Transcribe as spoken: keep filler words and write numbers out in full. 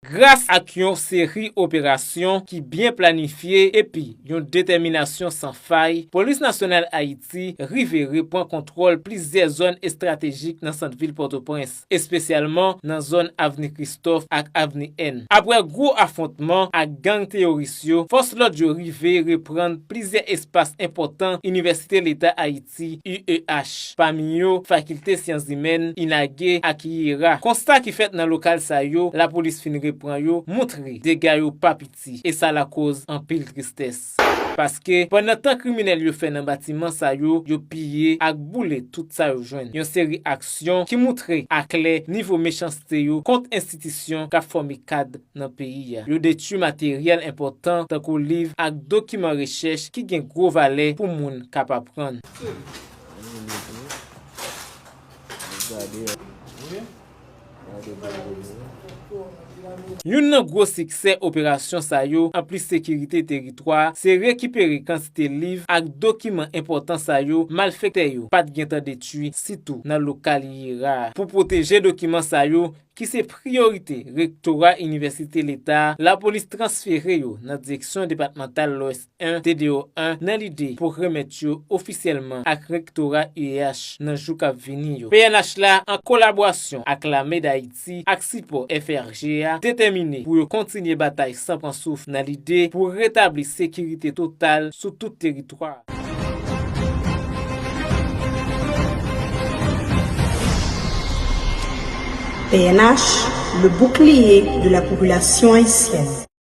Gras ak yon seri operasyon ki byen planifye epi yon detèminasyon san fay, Polis Nasyonal Ayiti rive repran kontwòl plizyè zòn estratejik nan sant vil Pòtoprens, espesyalman nan zòn Avni Kristòf ak Avni N. Apre gwo afwontman ak gang teyoris yo, fòs lòd yo rive reprann plizyè espas enpòtan Inivèsite Leta Ayiti, U E H, pami yo Fakilte Syans Imèn, INAGE ak yera. Konsta ki fèt nan lokal sa yo, lapolis fin repran yo, montre dega yo pa piti, e sa lakoz anpil tristès. Paske, pandan tan kriminèl yo fè nan batiman sa yo, yo piye ak boule tout sa yo jwenn. Yon seri aksyon ki montre aklè nivo mechanste yo kont enstitisyon k ap fòme kad nan peyi a. Yo detwi materyèl enpòtan tankou liv ak dokiman rechèch ki gen gwo valè pou moun k ap aprann. Youn nan gwo siksè operasyon sa yo, anplis sekirite teritwa, se rekipere kantite liv ak dokiman enpòtan sa yo malfektè yo pa t gentan detwi, sitou nan lokal yera a. Pou pwoteje dokiman sa yo, ki se priyorite Rektora Inivèsite Leta a, lapolis transfere yo nan Direksyon Depatmantal Lwès en, T D O en, nan lide pou remèt yo ofisyèlman ak Rektora U E H nan jou k ap vini yo. P N H la, an kolaborasyon ak Lame Dayiti ak sipò F R G a, detèmine pou yo kontinye batay san pran souf nan lide pou retabli sekirite total sou tout teritwa a. P N H, le bouclier de la population haïtienne.